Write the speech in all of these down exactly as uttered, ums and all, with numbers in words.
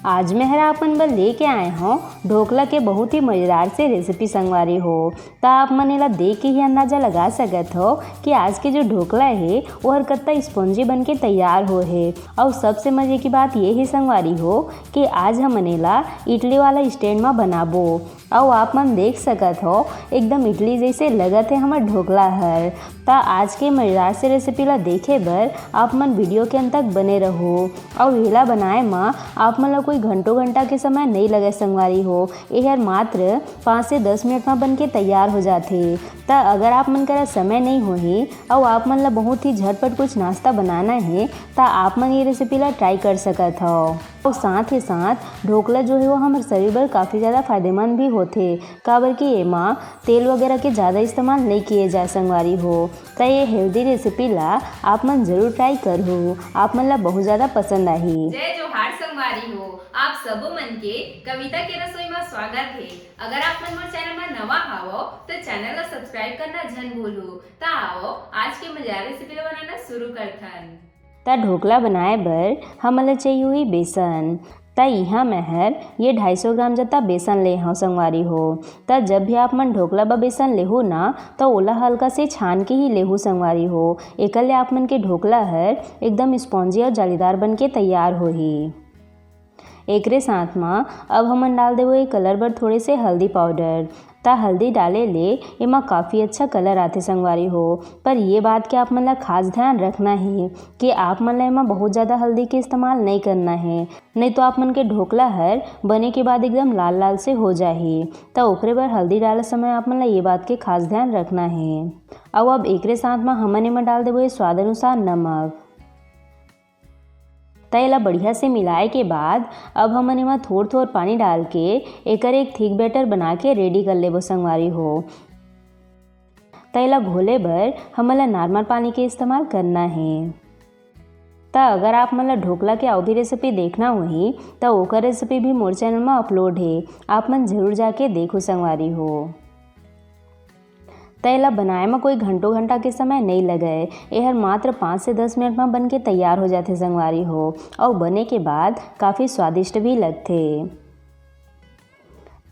आज मैं हर आपमन बर लेके आए हौं ढोकला के बहुत ही मजेदार से रेसिपी संगवारी हो। त आप मन एला देख के ही अंदाजा लगा सकत हो कि आज के जो ढोकला हे, ओहर कत्ता स्पॉन्जी बन के तैयार हो हे। अउ सबसे मजे की बात ये ही संगवारी हो कि आज हमन एला इडली वाला स्टैंड म बनाबो। अउ आप मन देख सकत हो, एकदम इडली जैसे लगत हे हमर ढोकला हर। त आज के मजेदार से रेसिपी ला देखे बर आप मन वीडियो के अंत तक बने रहो। अउ एला बनाए म आप मन ला कोई घंटों घंटा के समय नइ लगे संगवारी हो। एहर मात्र पाँच से दस मिनट म बन के तैयार हो जाथे। त अगर आप मन करा समय नइ होही अउ आप मन ला बहुत ही झटपट कुछ नाश्ता बनाना हे, त आप मन ये रेसिपी ला ट्राई कर सकत हव। अउ साथ ही साथ ढोकला जो हे वो हमर शरीर बर काफ़ी ज़्यादा फायदेमंद भी होथे, काबर कि एमा तेल वगैरह के ज़्यादा इस्तेमाल नइ किए जाए संगवारी हो। त ये हेल्दी रेसिपी ला आप मन जरूर ट्राई करहू, आप मन ला बहुत ज़्यादा पसंद आही। जय जोहार संगवारी हो, आप सबो मन के कविता के रसोई म स्वागत हे। अगर आप मन मोर चैनल म नवा हावव, त चैनल ला सब्सक्राइब करना झन भूलहू। त आवव, आज के मजेदार रेसिपी ला बनाना शुरू करथन। त ढोकला बनाए बर हमन ला चाहिए होही बेसन। त इहाँ मैं हर ये ढाई सौ ग्राम जत्ता बेसन ले हव संगवारी हो। त जब भी आप मन ढोकला बर बेसन लेहू ना, त ओला हल्का से छान के ही लेहू संगवारी हो। एकर ले आप मन के ढोकला हर एकदम स्पॉन्जी अउ जालीदार बन के तैयार होही। एकरे साथ म अब हमन डाल देबो ए कलर बर थोड़े से हल्दी पाउडर। त हल्दी डाले ले एमा काफ़ी अच्छा कलर आथे संगवारी हो, पर ये बात के आप मन ला खास ध्यान रखना हे कि आप मन ला एमा बहुत ज़्यादा हल्दी के इस्तेमाल नइ करना हे, नइ तो आप मन के ढोकला हर बने के बाद एकदम लाल लाल से हो जाही। त ओकरे बर हल्दी डालत समय आप मन ला ये बात के खास ध्यान रखना हे। अउ अब एकरे साथ म हमन एमा डाल देबो ये स्वाद अनुसार नमक। त एला बढ़िया से मिलाए के बाद अब हमन एमा थोर थोर पानी डाल के एकर एक थिक बैटर बना के रेडी कर लेबो संगवारी हो। त एला घोले बर हमन ला नॉर्मल पानी के इस्तेमाल करना हे। त अगर आप मन ला ढोकला के अउ भी रेसिपी देखना होही, त ओकर रेसिपी भी मोर चैनल म अपलोड हे, आप मन जरूर जाके देखो संगवारी हो। त एला बनाए म कोई घंटों घंटा के समय नइ लगय, एहर मात्र पाँच से दस मिनट म बन के तैयार हो जाथे संगवारी हो, अउ बने के बाद काफ़ी स्वादिष्ट भी लगथे।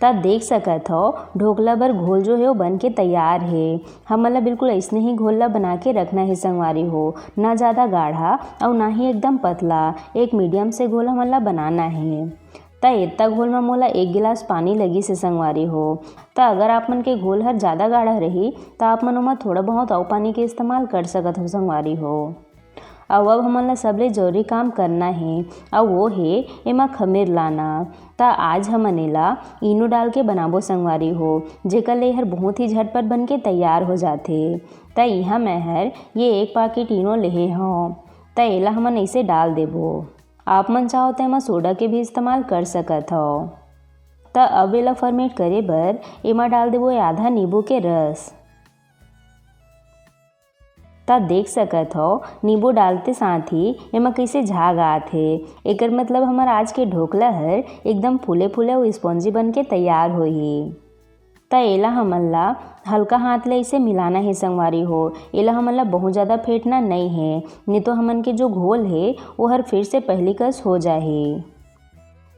त देख सकत हव, ढोकला बर घोल जो हे, वो बन के तैयार हे। हमन ला बिल्कुल अइसने ही घोल ला बना के रखना हे संगवारी हो, ना ज़्यादा गाढ़ा अउ ना ही एकदम पतला, एक मीडियम से घोल हमन ला बनाना हे। त एतका घोल म मोला एक गिलास पानी लगिस हे संगवारी हो। त अगर आप मन के घोल हर ज़्यादा गाढ़ा रही, त आप मन ओमा थोड़ा बहुत अउ पानी के इस्तेमाल कर सकत हो संगवारी हो। अउ अब हमन ला सबले जरूरी काम करना हे, अउ वो हे एमा खमीर लाना। त आज हमन एला इनो डाल के बनाबो संगवारी हो, जेकर ले एहर बहुत ही झटपट बन के तैयार हो जाथे। त इहाँ मैं हर ये एक पाकिट इनो लेहे हव। त एला हमन अइसे डाल देबो। आप मन चाहो त एमा सोडा के भी इस्तेमाल कर सकत हव। त अब एला फर्मेंट करे बर एमा डाल देबो आधा नींबू के रस। त देख सकत हव, नींबू डालते साथ ही एमा कइसे झाग आत हे। एकर मतलब हमर आज के ढोकला हर एकदम फूले-फूले अउ स्पॉन्जी बन के तैयार होही। त एला हमन ला हल्का हाथ ले अइसे मिलाना हे संगवारी हो। एला हमन ला बहुत ज़्यादा फेंटना नइ हे, नइ तो हमन के जो घोल हे, ओहर फिर से पहिली कस हो जाही।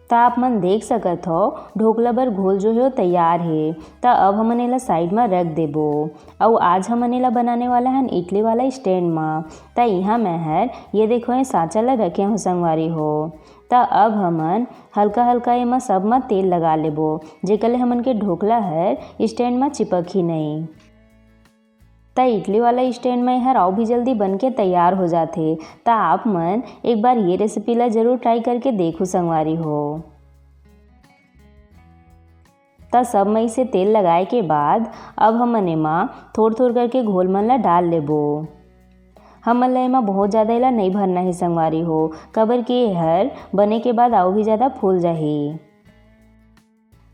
त आप मन देख सकत हव, ढोकला बर घोल जो हे, वो तैयार हे। त अब हमन एला साइड म रख देबो। अउ आज हमन एला बनाने वाला हन इडली वाला स्टैंड म। त इहाँ मैं हर ये देखो, ये सांचा ला रखे हव संगवारी हो। त अब हमन हल्का-हल्का एमा सब म तेल लगा लेबो, जेकर ले हमन के ढोकला हर स्टैंड म चिपकही नइ। त इडली वाला स्टैंड म एहर अउ भी जल्दी बन के तैयार हो जाथे। त आप मन एक बार ये रेसिपी ला जरूर ट्राई करके देखो संगवारी हो। त सब म अइसे तेल लगाए के बाद अब हमन एमा थोर-थोर करके घोल मन ला डाल लेबो। हमन ला एमा बहुत ज़्यादा एला नइ भरना हे संगवारी हो, काबर कि एहर बने के बाद अउ भी ज़्यादा फूल जाही।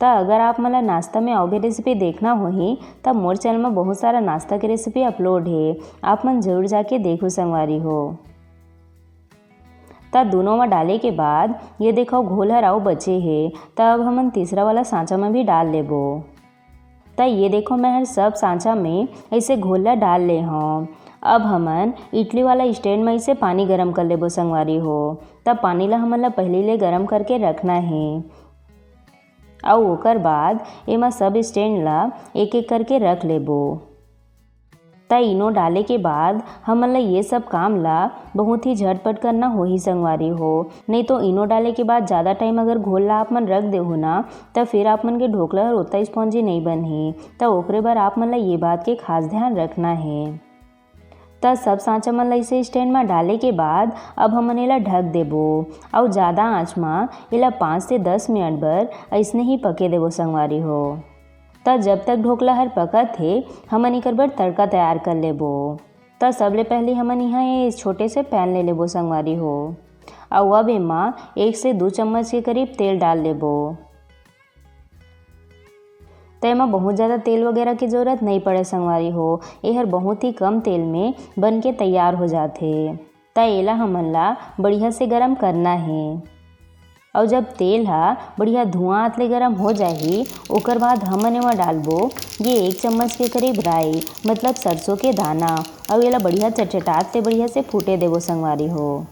त अगर आप मन ला नाश्ता में अउ भी रेसिपी देखना होही, त मोर चैनल म बहुत सारा नाश्ता के रेसिपी अपलोड हे, आप मन जरूर जाके देखो संगवारी हो। त दूनों म डाले के बाद ये देखो, घोल हर अउ बचे हे, त अब हमन तीसरा वाला सांचा म भी डाल लेबो। त ये देखो, मैं हर सब सांचा में अइसे घोल ला डाल ले हव। अब हमन इडली वाला स्टैंड म इसे पानी गरम कर लेबो संगवारी हो। तब पानी ला हमन ला पहले ले गरम करके रखना हे। अउ ओकर बाद एमा सब स्टैंड ला एक-एक करके रख लेबो। त इनो डाले के बाद हमन ला ये सब काम ला बहुत ही झटपट करना होही संगवारी हो, नहीं तो इनो डाले के बाद ज़्यादा टाइम अगर घोल ला आप मन रख देहू ना, त फिर आप मन के ढोकला हर ओतना स्पॉन्जी नहीं बनही। त ओकरे बर आप मन ला ये बात के खास ध्यान रखना हे। त सब सांचा मन ला इसे स्टैंड म डाले के बाद अब हमन एला ढक देबो अउ ज़्यादा आँच म एला पाँच से दस मिनट बर अइसने ही पके देबो संगवारी हो। त जब तक ढोकला हर पकत हे, हमन एकर बर तड़का तैयार कर लेबो। त सबले पहले हमन इहाँ ये छोटे से पैन ले लेबो संगवारी हो, अउ अब एमा एक से दू चम्मच के करीब तेल डाल लेबो। त एमा बहुत ज़्यादा तेल वगैरह के जरूरत नहीं पड़े संगवारी हो, एहर बहुत ही कम तेल में बन के तैयार हो जाथे। त एला हमन ला बढ़िया से गरम करना हे। अउ जब तेल ह बढ़िया धुआं आत ले गरम हो जाही, ओकर बाद हमन एमा डालबो ये एक चम्मच के करीब राई, मतलब सरसों के दाना, अउ एला बढ़िया चटचटात ले बढ़िया से फूटे देबो संगवारी हो।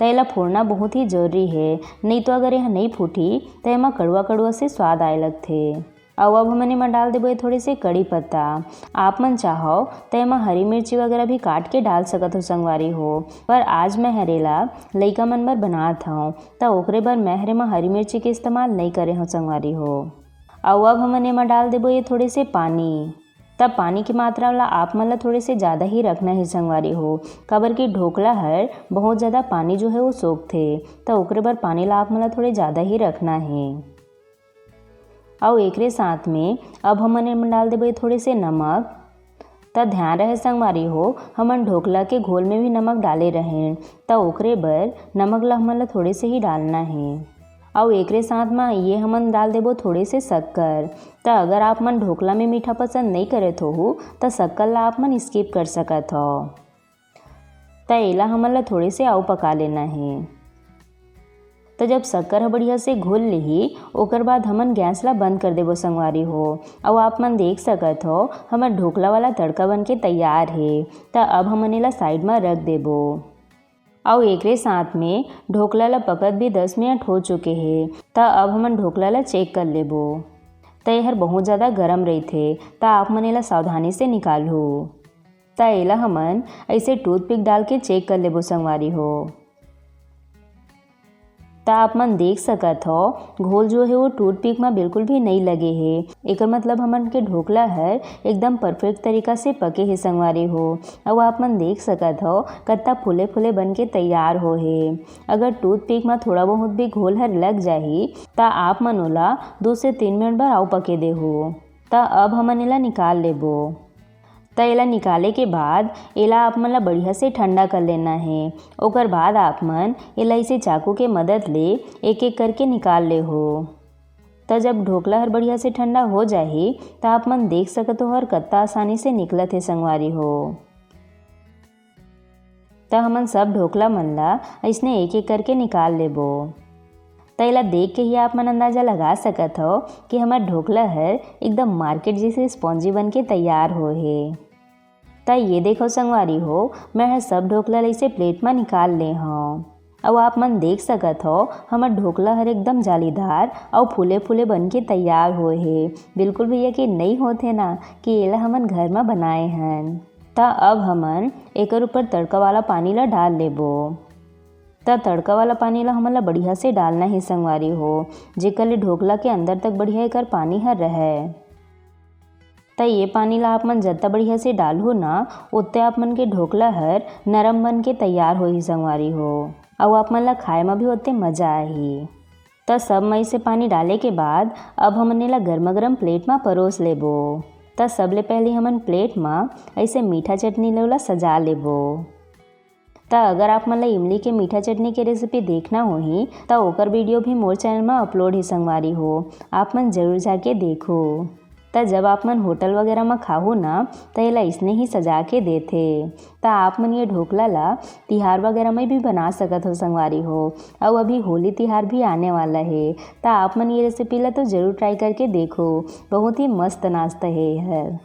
त एला फोड़ना बहुत ही जरूरी हे, नहीं तो अगर यह नहीं फूटी त एमा कड़वा कड़वा से स्वाद आए लगथे। अउ अब हमन एमा डाल देबो ये थोड़े से कड़ी पत्ता। आप मन चाहो त एमा हरी मिर्ची वगैरह भी काट के डाल सकत हो संगवारी हो, पर आज मैं हर एला लइका मन बर बनात हव, त ओकरे बर मैं हर एमा हरी मिर्ची के इस्तेमाल नई करे हव संगवारी हो। अउ अब हमन एमा डाल देबो ये थोड़े से पानी। तब पानी की मात्रा ला आप मन ला थोड़े से ज़्यादा ही रखना हे संगवारी हो, काबर कि ढोकला हर बहुत ज़्यादा पानी जो है वो सोखथे, त ओकरे बर पानी ला आप मन ला थोड़े ज़्यादा ही रखना हे। अउ एकरे साथ में अब हमन एमा डाल देबे थोड़े से नमक। त ध्यान रहे संगवारी हो, हमन ढोकला के घोल में भी नमक डाले रहेन, त ओकरे बर नमक ला हमन ला थोड़े से ही डालना हे। अउ एकरे साथ म ये हमन डाल देबो थोड़े से शक्कर। त अगर आप मन ढोकला में मीठा पसंद नई करत होहू, त शक्कर ला आप मन skip कर सकत हव। त एला हमन ला थोड़े से अउ पका लेना हे। त जब शक्कर ह बढ़िया से घुल लिही, ओकर बाद हमन गैस ला बंद कर देबो संगवारी हो। अउ आप मन देख सकत हो, हमर ढोकला वाला तड़का बन के तैयार हे। त अब हमन एला side म रख देबो। अउ एकरे साथ में ढोकला ला पकत भी दस मिनट हो चुके हे। त अब हमन ढोकला ला check कर लेबो। त एहर बहुत ज़्यादा गरम रहिथे, त आप मन एला सावधानी से निकालहू। त एला हमन अइसे toothpick डाल के check कर लेबो संगवारी हो। त आप मन देख सकत हो, घोल जो हे वो toothpick म बिल्कुल भी नई लगे हे। एकर मतलब हमन के ढोकला हर एकदम perfect तरीका से पके हे संगवारी हो। अउ आप मन देख सकत हो, कत्ता फूले फूले बन के तैयार हो हे। अगर toothpick म थोड़ा बहुत भी घोल हर लग जाही, त आप मन ओला दो से तीन मिनट बर अउ पके देहू। त अब हमन एला निकाल लेबो। त एला निकाले के बाद एला आप मन ला बढ़िया से ठंडा कर लेना हे। ओकर बाद आप मन एला इसे चाकू के मदद ले एक-एक करके निकाल लेहू। त जब ढोकला हर बढ़िया से ठंडा हो जाही, त आप मन देख सकत हो हर कत्ता आसानी से निकलत हे संगवारी हो। त हमन सब ढोकला मन ला अइसने एक-एक करके निकाल लेबो। त एला देख के ही आप मन अंदाजा लगा सकत हो कि हमर ढोकला हर एकदम market जैसे spongy बन के तैयार होए हे। त ये देखो संगवारी हो, मैं ह सब ढोकला ल अइसे plate म निकाल ले हव। अउ आप मन देख सकत हो, हमर ढोकला हर एकदम जालीदार अउ फूले-फूले बन के तैयार होए हे। बिल्कुल भी यकीन नई होत हे ना कि एला हमन घर म बनाए हन। त अब हमन एकर ऊपर तड़का वाला पानी ला डाल लेबो। त तड़का वाला पानी ला हमन ला बढ़िया से डालना हे संगवारी हो, जेकर ले ढोकला के अंदर तक बढ़िया एकर पानी हर रहय। त ये पानी ला आप मन जत्ता बढ़िया से डालहू ना, ओत्ते आप मन के ढोकला हर नरम बन के तैयार होही संगवारी हो, अउ आप मन ला खाए म भी ओत्ते मजा आही। त सब म अइसे पानी डाले के बाद अब हमन एला गरमा गरम plate म परोस लेबो। त सबले पहले हमन plate म अइसे मीठा चटनी ले ओला सजा लेबो। त अगर आप मन ला इमली के मीठा चटनी के recipe देखना होही, त ओकर video भी मोर channel म upload हे संगवारी हो, आप मन जरूर जाके देखो। त जब आप मन होटल वगैरह म खाहू ना, त एला अइसने ही सजा के देथे। त आप मन ये ढोकला ला तिहार वगैरह में भी बना सकत हो संगवारी हो। अउ अभी होली तिहार भी आने वाला हे, त आप मन ये recipe ला तो जरूर try करके देखो, बहुत ही मस्त नाश्ता हे एहर।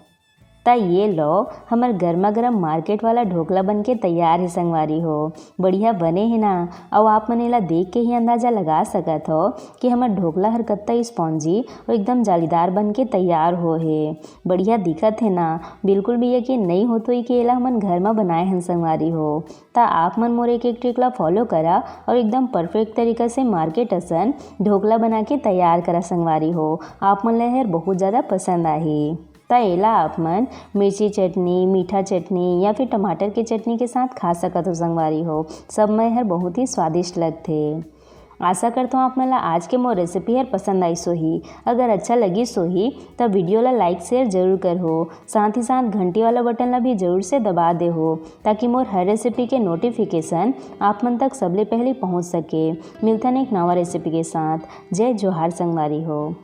त ये लो, हमर गर्मा गर्म मार्केट वाला ढोकला बन के तैयार हे संगवारी हो। बढ़िया बने हे ना? अउ आप मन एला देख के ही अंदाजा लगा सकत हो कि हमर ढोकला हर कत्ता स्पॉन्जी अउ एकदम जालीदार बन के तैयार हो हे। बढ़िया दिखत हे ना? बिल्कुल भी यकीन नइ होत होई कि एला हमन घर म बनाए हन संगवारी हो। त आप मन मोर एक एक ट्रिक ला फॉलो करा अउ एकदम परफेक्ट तरीका से मार्केट असन ढोकला बना के तैयार करा संगवारी हो। आप मन ला एहर बहुत ज़्यादा पसंद आही। त एला आप मन मिर्ची चटनी, मीठा चटनी या फिर टमाटर के चटनी के साथ खा सकत हो संगवारी हो। सब में हर बहुत ही स्वादिष्ट लगथे। आशा करत हूँ आप मन ला आज के मोर रेसिपी हर पसंद आइस होही। अगर अच्छा लगिस होही त वीडियो ला लाइक शेयर जरूर करहो, साथ ही साथ घंटी वाला बटन ला भी जरूर से दबा देहो, ताकि मोर हर रेसिपी के नोटिफिकेशन आप मन तक सबले पहले पहुँच सके। मिलथन एक नवा रेसिपी के साथ। जय जोहार संगवारी हो।